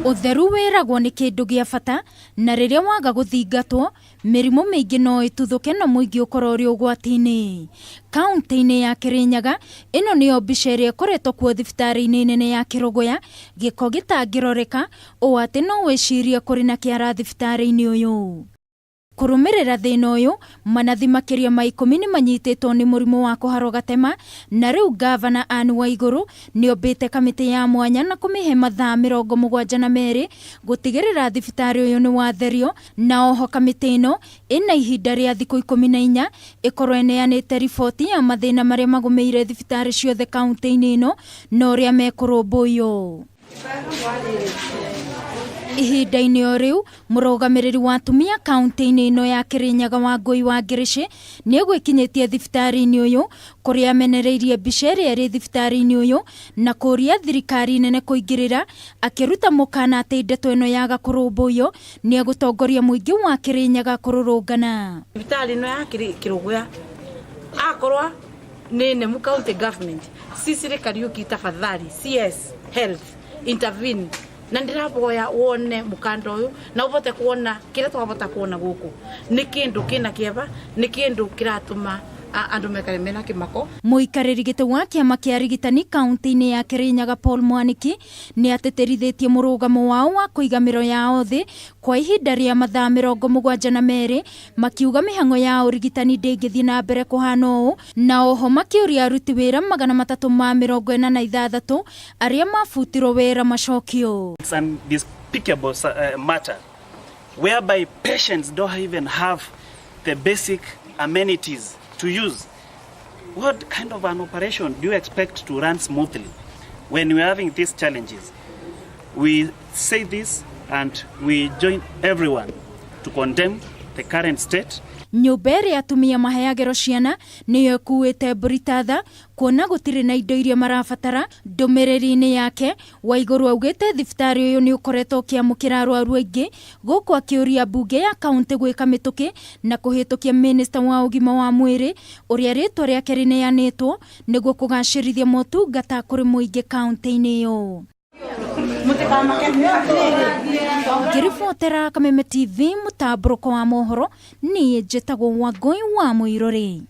Ũtheru wĩragwo nĩ kĩndũ gĩa bata na rĩrĩa waga gũthingatwo mĩrimũ mĩingĩ no ĩtuthũke na mũingĩ ũkorwo ũrĩ ũgwati-inĩ. Kaunti-inĩ ya Kĩrĩnyaga ĩno nĩyo mbica ĩrĩa ĩkoretwo kuo thibitarĩ-inĩ nene ya Kĩrũgũya, gĩko gĩtangĩroreka ũũ atĩ no wĩcirie kũrĩ na kĩara thibitarĩ-inĩ ũyũ. Kũrũmĩrĩra thĩna ũyũ, manathi makĩria ma 10 nĩ manyitĩtwo nĩ mũrimũ wa kũharwo gatema na rĩu ngavana Anne Waigũrũ nĩ ombĩte kamĩtĩ ya mwanya na kũmĩhe mathaa 72 gũtigĩrĩra thibitarĩ ũyũ nĩ watherio na oho kamĩtĩ ĩno ĩna ihinda rĩa thikũ 14 ĩkorwo ĩneanĩte riboti ya mathĩna marĩa magũmĩire thibitarĩ ciothe kaunti-inĩ ĩno na ũrĩa mekũrũmbũiyo. Ihinda-inĩ o rĩu, mũrũgamĩrĩri wa atumia kaunti-inĩ ĩno ya Kĩrĩnyaga Wangũi wa Ngĩrĩcĩ nĩ egwĩkinyĩtie thibitarĩ-inĩ ũyũ kũrĩa amenereirie mbica ĩrĩa ĩrĩ thibitarĩ-inĩ ũyũ na kũria thirikari nene kũingĩrĩra akĩruta mũkana atĩ ndeto ĩno yaga kũrũmbũiyo nĩ egũtongoria mũingĩ wa Kĩrĩnyaga kũrũrũngana. Thibitarĩ ĩno ya Kĩrũgũya akorwa nĩ nemu county government Cicely Kariuki tafadhali CS health intervene na ndĩraboya wone mũkanda ũyũ na ũvote kuona kĩrĩa twavota kuona gũkũ nĩ kĩndũ kĩna kĩeva nĩ kĩndũ kĩratũma andũ mekare mena kĩmako. Mũikarĩri gĩtĩ wa kĩama kĩa arigitani kaunti-inĩ ya Kĩrĩnyaga Paul Mwaniki nĩ atĩtĩrithĩtie mũrũgamo wao wa kũiga mĩro yao thĩ kwa ihinda rĩa mathaa 72 makiuga mĩhang'o ya ũrigitani ndĩngĩthiĩ na mbere kũhana ũũ na oho makĩũria aruti wĩra 346 arĩa mabutirwo wĩra macokio. It's an despicable matter whereby patients don't even have the basic amenities to use. What kind of an operation do you expect to run smoothly when we're having these challenges? We say this and we join everyone to condemn the current state. Nyũmba ĩrĩa atumia maheagĩrwo ciana nĩyo ĩkuĩte mbũri ta tha kuona gũtirĩ na indo iria marabatara. Ndũmĩrĩri-inĩ yake Waigũrũ augĩte thibitarĩ ũyũ nĩ ũkoretwo ũkĩamũkĩra arwaru aingĩ gũkũ akĩũria mbunge ya kaunti gwĩka mĩtũkĩ na kũhĩtũkia minista wa ũgima wa mwĩrĩ ũrĩa rĩtwa rĩake rĩneanĩtwo nĩguo kũgacĩrithia motungata kũrĩ mũingĩ kaunti-inĩ ĩyo. Ngĩribotera Kameme TV mũtambũrũko wa mohoro, niĩ njĩtagwo Wangũi wa Mũirũrĩ.